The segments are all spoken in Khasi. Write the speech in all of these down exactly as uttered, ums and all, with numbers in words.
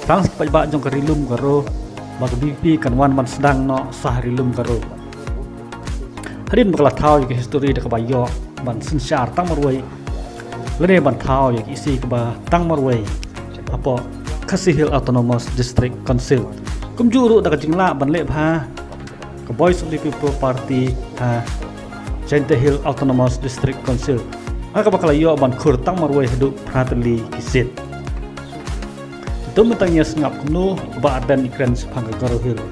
Tang sa ki paidbah jong ka Ri Lum Garo ba ka VPP kan wan ban sdang noh sha Ri Lum Garo. Hadien ba ka la thaw ïa ka histori da kaba ïoh ban synshar tang marwei lane ban thaw ïa ka EC kaba tang marwei hapoh Khasi Hills Autonomous District Council, kumjuh ruh da ka jinglah ban leh bha ka Voice of the People Party ha Jaintia Hills Autonomous District Council, ha kaba ka la ïoh ban khur tang marwei haduh phra tylli ki seat. Te mynta ngin ïa sngap kumno u Bah Ardent i kren shaphang ka Garo Hills.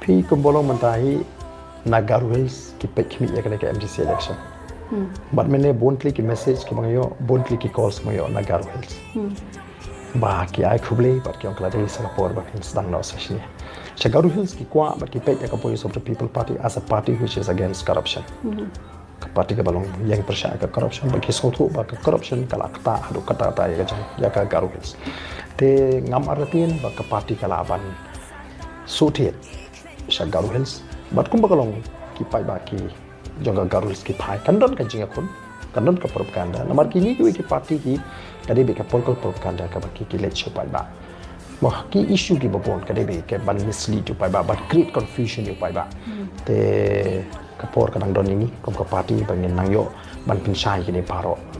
Phi kumba long mynta hi, na Garo Hills ki peit khmih ïa kane ka MDC election. Bad mynne bun tylli ki message kiba nga ïoh, bun tylli ki calls kiba nga ïoh na Garo Hills. Ba ki ai khublei bad ki ong ka la dei sa ka por ba phin sdang noh sha shane. Sha Garo Hills ki kwah bad ki peit ïa ka Voice of the People Party as a party which is against corruption. Ka party kaba long ïeng pyrshah ïa ka corruption, bad ki sngewthuh ba ka corruption ka la ktah haduh katta katta ïa ka jong, ïa ka Garo Hills. Te ngam artatien ba ka party ka lah ban suhtied sha Garo Hills. Bad kumba ka long, ki paidbah ki jong ka Garo Hills ki phai. Kan don ka jingïakhun, kan don ka propaganda. Namar kine kiwei ki party ki, ka dei beit ka political propaganda kaba ki, ki leit sha u paidbah. Mo, ki issue kiba bun ka dei beit ka ban mislead u paidbah, ban create confusion ïa u paidbah. Te ka por ka dang don ïa ngi kum ka party ba ngin nang ïoh ban pynshai kine baroh.